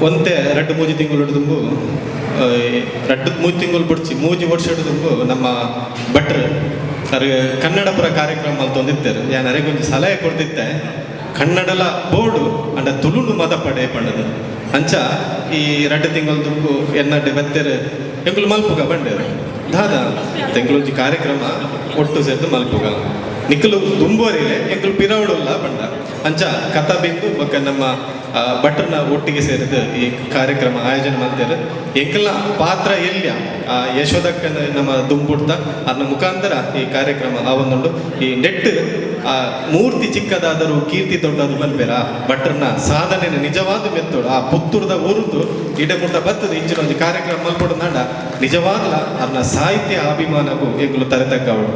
ಒಂತೆ ರಡ್ಡ್ ಮೂಜಿ ತಿಂಗಳು ದುಂಬು, ರಡ್ಡ್ ಮೂಜಿ ತಿಂಗಳು ಬುಡ್ಚಿ, 3 ವರ್ಷಡ್ ದುಂಬು ನಮ್ಮ ಭಟ್ರು ಅರ್ ಕನ್ನಡಪುರ ಕಾರ್ಯಕ್ರಮ ಮಲ್ತೊಂದಿತ್ತೆರ್. ಯಾನ್ ಅರೆಗೊಂಜಿ ಸಲಹೆ ಕೊರ್ದಿತ್ತೆ, ಕನ್ನಡಲ ಬೋರ್ಡು ಅಂಡ ತುಳುನು ಮದಪಡೆ ಪಂಡದು. ಅಂಚ ಈ 2 ತಿಂಗಳು ದುಂಬು ಎನ್ನಡ್ಡೆ ಬತ್ತೆರ್, ಎಂಕುಲು ಮಲ್ಪುಗ ಬಂಡೇರು. ದಾದಾ ಎಂಕುಲೊಂಜಿ ಕಾರ್ಯಕ್ರಮ ಒಟ್ಟು ಸೇರ್ದು ಮಲ್ಪುಗ, ನಿಕ್ಕಲು ದುಂಬುವರಿಲೆ, ಎಂಕುಲು ಪಿರವುಡುಲ್ಲ ಪಂಡ. ಅಂಚ ಕಥಾ ಬಿಂದು ಬೊಕ್ಕ ನಮ್ಮ ಭಟ್ರನ ಒಟ್ಟಿಗೆ ಸೇರಿದು ಈ ಕಾರ್ಯಕ್ರಮ ಆಯೋಜನೆ ಮಾಡ್ತಾರೆ. ಎಂಕಲ್ನ ಪಾತ್ರ ಎಲ್ಯ, ಆ ಯಶೋದಕ್ಕನ ನಮ್ಮ ದುಂಬುಡ್ತ ಅರ್ನ ಮುಖಾಂತರ ಈ ಕಾರ್ಯಕ್ರಮ ಆವೊಂದುಂಡು. ಈ ನೆಟ್ ಆ ಮೂರ್ತಿ ಚಿಕ್ಕದಾದರೂ ಕೀರ್ತಿ ದೊಡ್ಡದು ಮನ್ಪೇರ. ಭಟ್ರನ ಸಾಧನೆ ನಿಜವಾದ ಮೆತ್ತೋಡು. ಆ ಪುತ್ತೂರ್ದ ಊರುದು ಇಡಮುಟ್ಟ ಬತ್ತದ ಇಂಚಿನ ಒಂಜಿ ಕಾರ್ಯಕ್ರಮ ಮಲ್ಪೊಡು ನಾಡ ನಿಜವಾಗ್ಲ ಅರ್ನ ಸಾಹಿತ್ಯ ಅಭಿಮಾನಗೂ ಎಂಕುಲು ತರೆತಕ್ಕವಳು.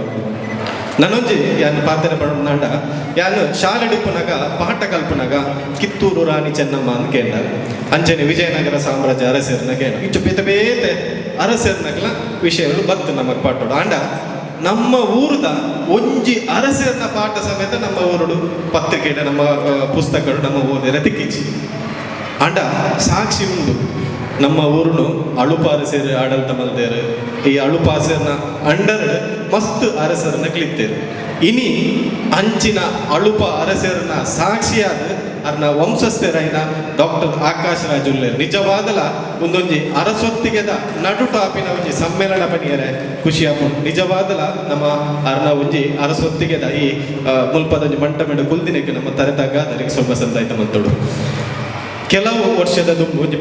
ನನೊಂಜಿ ಯಾನ್ ಪಾತೆರ ಪಂಡ, ಯಾನ್ ಶಾಲೆ ಡಿಪ್ಪುನಗ ಪಾಠ ಕಲ್ಪುನಗ ಕಿತ್ತೂರು ರಾಣಿ ಚೆನ್ನಮ್ಮ ಅಂತ ಕೇಂಡ, ಅಂಚನೆ ವಿಜಯನಗರ ಸಾಮ್ರಾಜ್ಯ ಅರಸರ್ನ ಕೇಂಡ, ಇಂಚ ಬೇತೆ ಬೇತೆ ಅರಸರ್ನಗ್ಲ ವಿಷಯಗಳು ಬತ್ತು ನಮಗ್ ಪಾಠೋಡು. ಆಂಡ ನಮ್ಮ ಊರುದ ಒಂಜಿ ಅರಸರ್ನ ಪಾಠ ಸಮೇತ ನಮ್ಮ ಊರುಡು ಪತ್ರಿಕೆ, ನಮ್ಮ ಪುಸ್ತಕಗಳು ನಮ್ಮ ಊರಿನ ತಿಕ್ಕಿಚಿ. ಆಂಡ ಸಾಕ್ಷಿ ಉಂಡು, ನಮ್ಮ ಊರುನು ಅಳುಪ ಅರಸೇರು ಆಡಳಿತ ಮಲ್ತೇರು. ಈ ಅಳುಪ ಅರಸರ್ನ ಅಂಡರ್ ಮಸ್ತ್ ಅರಸರನ್ನ ಕ್ಲಿತ್ತೇರು. ಇನಿ ಅಂಚಿನ ಅಳುಪ ಅರಸರನ ಸಾಕ್ಷಿಯಾದ ಅರ್ನ ವಂಶಸ್ಥರಾಯಿನ ಡಾಕ್ಟರ್ ಆಕಾಶ್ ರಾಜ್ ಉಲ್ಲೇರ್. ನಿಜವಾದಲ ಒಂದೊಂಜಿ ಅರಸೊತ್ತಿಗೆದ ನಡುಟಾಪಿನ ಒಂಜಿ ಸಮ್ಮೇಳನ ಪಣಿಯರೆ ಖುಷಿ ಆಪುಂಡು. ನಿಜವಾದಲ ನಮ್ಮ ಅರ್ನ ಒಂಜಿ ಅರಸೊತ್ತಿಗೆದ ಈ ಮುಲ್ಪದ ಒಂಜಿ ಮಂಟಮೆಡು ಕುಲ್ದಿನಕ್ಕೆ ನಮ್ಮ ತರೆತಾಗ ಅದಕ್ಕೆ ಸ್ವಲ್ಪ ಸಂದಾಯ್ತ ಮಲ್ತೋಡು. ಕೆಲವು ವರ್ಷದ ದುಂಬು ಒಂಜಿ